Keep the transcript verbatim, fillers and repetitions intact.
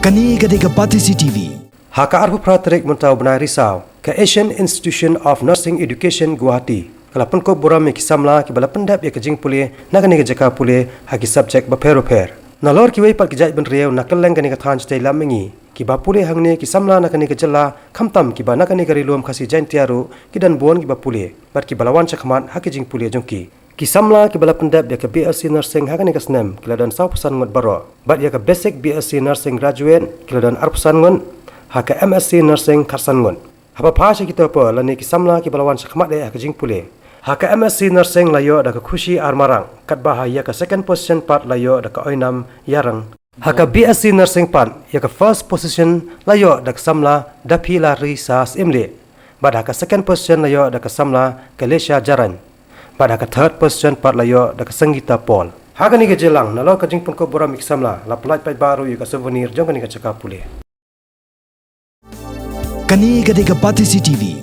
Kane ka dei ka Batesi T V. Ha ka arphew phra tarik mynta u bnai Risaw, ka Asian Institution of Nursing Education Guwahati ka la pynkup burom ïa ki samla kiba la pyndep ïa ka jingpule na kane ka jaka pule ha ki subject bapher bapher. Nalor kiwei pat ki jaitbynriew na kylleng kane ka thaiñ shatei lam mihngi, kiba pule hangne ki samla na kane ka jylla, khamtam kiba na kane ka Ri Lum Khasi Jaintia ruh ki don bun kiba pule bad kiba la wan shakhmat ha ki jingpule jong ki. Ki samla kiba la pyndep ïa ka B S C Nursing ha kane ka snem ki la don sawphew san ngut baroh, bad ïa ka Basic B S C Nursing Graduate ki la don arphew san ngut, ha ka M S C Nursing khatsan ngut. Haba phai sha kita por lane ki samla kiba la wan shakhmat eh ha ka jingpule, ha ka M S C Nursing la ïoh da ka Khushi R Marak, katba ha ïa ka second position pat la ïoh da ka Oinam Ïarang. Ha ka B S C Nursing pat, ïa ka first position la ïoh da ka samla Daphilarisa Syiemlieh, bad ha ka second position la ïoh da ka samla Kalesha Jarain, bad ha ka third position pat la ïoh da ka Sangeeta Paul. Ha kane ka jingïalang nalor ka jingpynkup burom ïa ki samla, la pyllait paidbah ruh ïa ka souvenir jong kane ka jaka pule. Kane ka dei ka Batesi T V.